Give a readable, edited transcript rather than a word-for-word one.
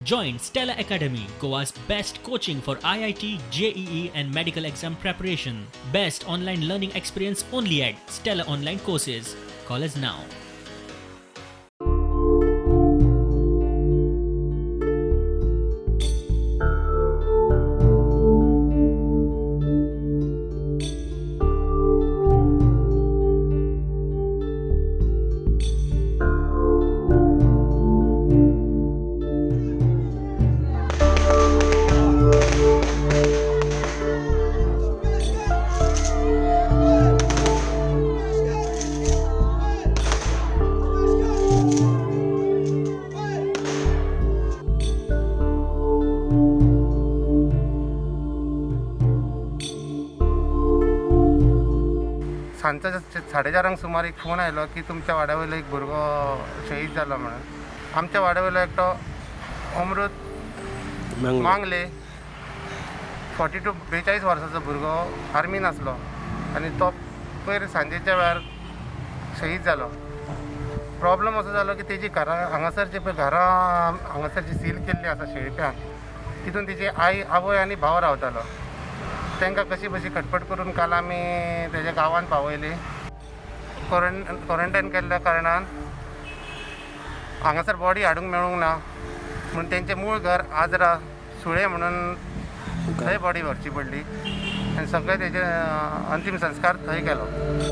Join Stella Academy, Goa's best coaching for IIT, JEE and medical exam preparation. Best online learning experience only at Stella Online Courses. Call us now. सांजच्या 4:30 सुमार एक phone आयलो की तुमच्या वाड्या वयलो एक भुरगो शहीद जालो म्हणून. आमच्या वाड्या वयलो एकटो अमृत मांगले 42 42 वर्सांचो भुरगो आर्मीन आसलो आनी तो पयर सांजेच्या वेळार शहीद जालो. प्रॉब्लम असो जालो की तेजी घरां हांगासर जे पळय घरां हांगासर जी सील केल्ली आसा शेळप्यान तितून तेजी आई आवय आनी भाव रावतालो. तांकां कशी बशी खटपट करून काल आमी तेज्या गांवांत पावयली. क्वॉरंटायन केल्ल्या कारणान हांगासर बॉडी हाडूंक मेळूंक ना म्हणून तेंचें मूळ घर आजरा सुळे म्हणून थंय बॉडी व्हरची पडली आनी सगळे तेजे अंतीम संस्कार थंय केलो.